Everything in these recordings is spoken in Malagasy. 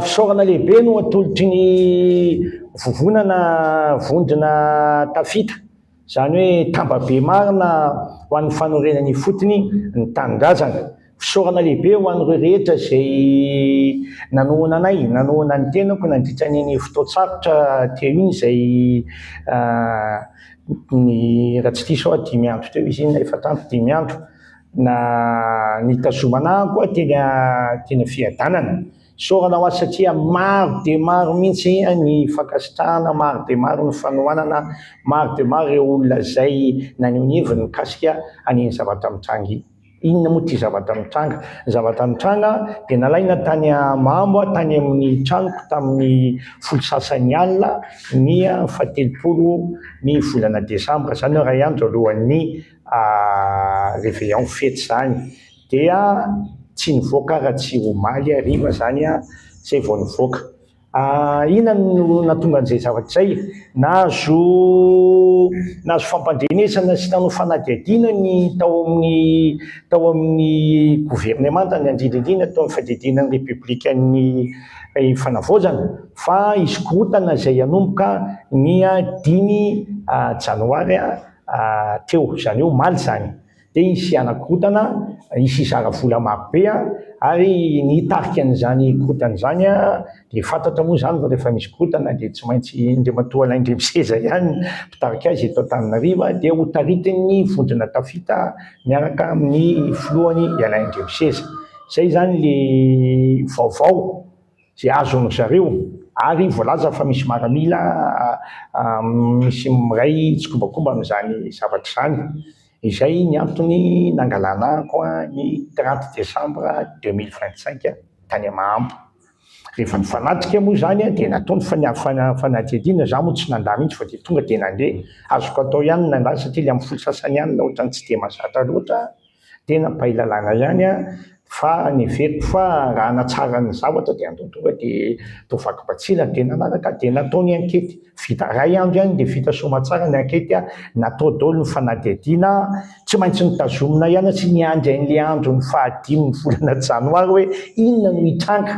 Fisaorana lehibe no atolotry ny vovonana vondrona tafita, izany hoe tambabe marina ho an'ny fanorenana ifotony ny tanindrazana. Fisaorana lehibe ho an'ireo rehetra izay nanohana anay, nanohana ny tenako nandritra an'iny fotoan-tsarotra teo iny izay ny raha tsy diso aho dimy andro teo izy iny na efatra andro, dimy andro. Na nitazomana ahy koa teny teny Fiadanana. Isaorana ho azy satria maro dia maro mihitsy ny fankasitrahana, maro dia maro ny fanohanana, maro dia maro ireo olona izay naneho ny heviny mikasika an'iny zavatra mitranga iny. Inona moa ity zavatra mitranga? Ny zavatra nitranga dia nalaina tany Mahambo aho, tany amin'ny tranoko tamin'ny folo sasany alina ny fahatelopolo ny volana desambra, izany hoe iray andro alohan'ny réveillon fety zany dia tsy nivoaka raha tsy omaly hariva zany aho zay vao nivoaka. Inona no nahatonga an'izay zavatra izay? Nahazo nahazo fampandrenesana sy nanao fanadihadiana ny tao amin'ny tao amin'ny governemanta ny indrindra indrindra tao amin'ny fiadidiana ny repoblikan'ny fanavaozana fa hisy korontana izay hanomboka ny dimy janoary teo, izany hoe omaly izany, dia hisy hanakorontana, hisy hizara vola maro be ary ny hitarika an'izany korontana izany dia fantatra moa izany fa rehefa misy korontana dia tsy maintsy Andriamatoa Alain Andriamiseza ihany no mpitarika azy eto Antananarivo dia ho taritin'ny vondrona Tafita miaraka amin'ny filohany i Alain Andriamiseza. Izay izany ilay vaovao. izay azon-dry zareo ary voalaza fa misy maramila misy miray tsikombakomba amin'izany zavatra izany. Izay ny antony nangalana ahako ny 30 décembre 2025 tany Mahambo. Rehefa nifanatrika moa izany dia natao ny fanadihadiana, izaho moa tsy nandà mihitsy fa dia tonga dia nandeha. Azoko atao ihany ny nandà satria ilay amin'ny folo sasany alina ohatran'ny tsy dia mahazatra loatra. Tena mpahay lalàna ihany aho fa neveriko fa raha hanatsara ny zavatra dia andao tonga dia atao vaky batsila dia nanaraka dia natao ny ankety, vita iray andro ihany dia vita soamatsara ny ankety, natao daholo ny fanadihadiana, tsy maintsy notazomina ihany tsy niandry an'ilay andro ny fahadimy ny volana janoary hoe inona no hitranga,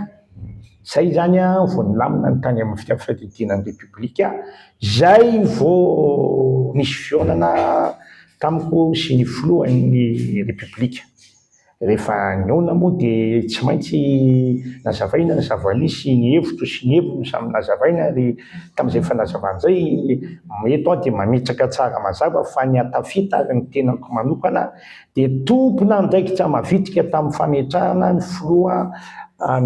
izay izany vao nilamina ny tany amin'ny fiadidiana ny repoblika, izay vao nisy fihaonana. Tamiko sy ny filohan'ny Repoblika. Rehefa nihaona moa dia tsy maintsy nazavaina ny zava-nisy, ny hevitro sy ny heviny samy nazavaina ary tamin'izay fanazavana izay, eto aho dia mametraka tsara mazava fa ny Atafita ary ny tenako manokana dia tompon'andraikitra mavitrika tamin'ny fametrahana ny filoha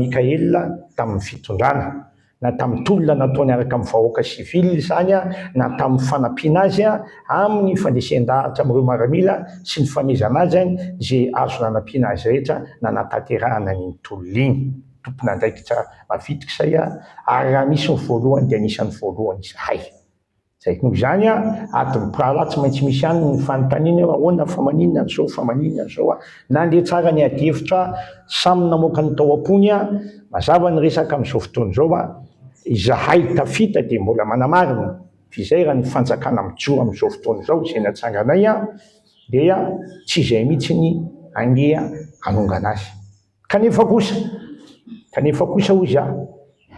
Mickaël tamin'ny fitondrana. na tamin'ny tolona natao niaraka amin'ny vahoaka sivily izany na tamin'ny fanampiana azy amin'ny fandresen-dahatra amin'ireo maramila sy ny fanomezana azy izay azo nanampiana azy rehetra nanatanterahana an'iny tolona iny. Tompon'andraikitra mavitrika izay ary raha misy ny voalohany dia anisan'ny voalohany izahay. Zay. Noho izany an, adin'ny mpirahalahy tsy maintsy misy ihany ny fanontaniana hoe ahoana fa maninona an'izao fa maninona an'izao an. Nandeha tsara ny adihevitra, samy namoaka ny tao am-pony an, mazava ny resaka amin'izao fotoana izao an, izahay tafita dia mbola manamarina fa izay raha ny fanjakana mijoro amin'izao fotoana izao izay natsanganay an, dia tsy izay mihitsy ny andeha hanongana azy. Kanefa kosa, kanefa kosa hoy izaho,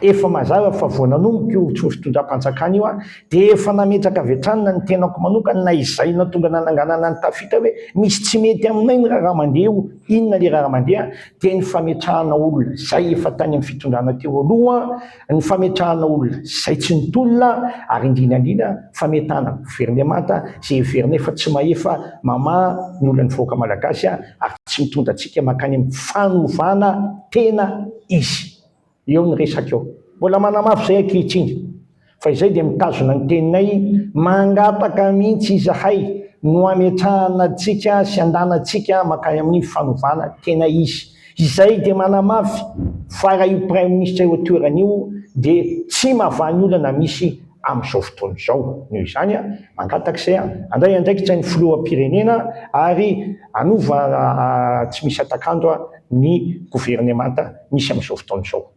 efa mazava fa vao nanomboka io tsy ho fitondram-panjakana io aho dia efa nametraka avy hatrany na ny tenako manokana na izay nahatonga nananganana ny Tafita hoe misy tsy mety aminay ny raharaha mandeha io, inona ilay raharaha mandeha? Dia ny fametrahana olona izay efa tany amin'ny fitondrana teo aloha, ny fametrahana olona izay tsy nitolona ary indrindra indrindra fametahana governemanta izay heverinay fa tsy mahefa mamaha ny olan'ny vahoaka malagasy ary tsy mitondra antsika mankany amin'ny fanovana tena izy. Eo ny resaka eo. Mbola manamafy izay ankehitriny fa izay dia mitazona ny teninay, mangataka mihitsy izahay no hametrahana antsika sy handana antsika mankany amin'ny fanovana tena izy. Izay dia manamafy fa raha io praiminisitra eo an-toerana io dia tsy mahavaha ny olana misy amin'izao fotoana izao. Noho izany, mangataka izay handray andraikitra ny filoham-pirenena ary hanova tsy misy hatak'andro ny governemanta misy amin'izao fotoana izao.